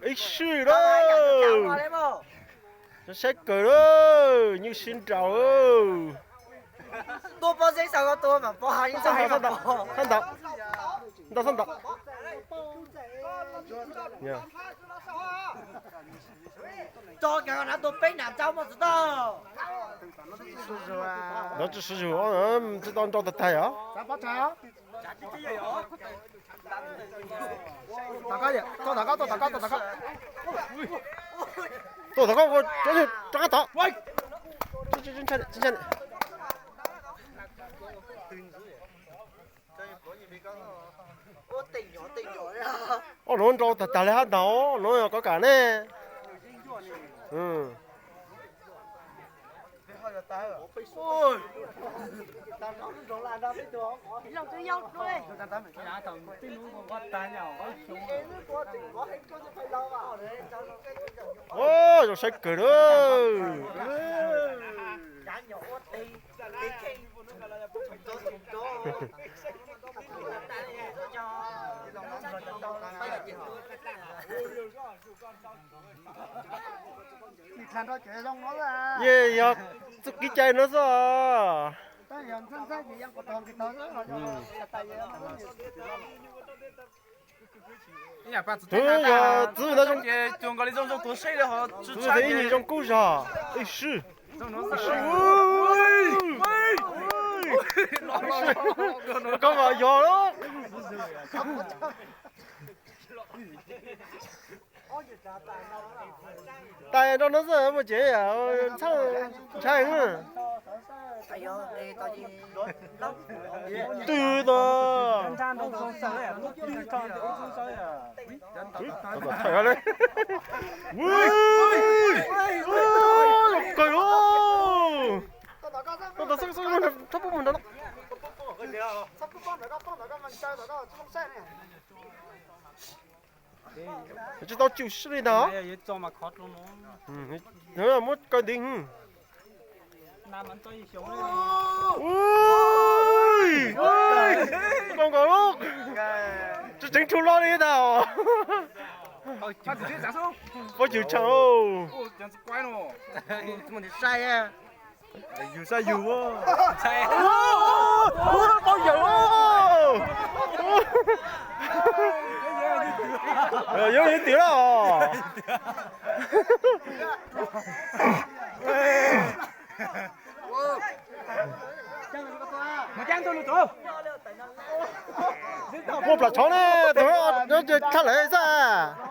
Ib sij lawm. Saib kawg lawm, nyuj sib nraus. Tua pob zeb xav ko tua mas pob ha ib txoj hab ntawd. Ntau xab ntawd. Tso kiag na tua peb nam tsau mos txwv tau. Ntawd tsis sib zug, tsis tau nrau tag tag os. Tuaj tom koj, rov qab tom. Ob nuav nrau tag tag li hab ntag, nuav yog kov kam ne. Zoo saib kawg na. Yog txuj kev cai no xwb. Txwv yog txwv ntawd, txwv ib nyuag zoo kub zog. Ib sij, ib sij. Koj mas yog lawm. Tais nrau no xwb mas ces ntshai. Twb tau. Kawg, tau xwb, txhob pub mus nrad. Tsis tau cim sij li ntag. Muab kaw ntiv. Koj nkaus lub, tsis tseev rhu loj li ntag. Pob cws tshee. Yus saib yus. Tau yawm. Yog yus twm lawm. Muaj plam tshauv ne, tus no ces thaj lawm xwb.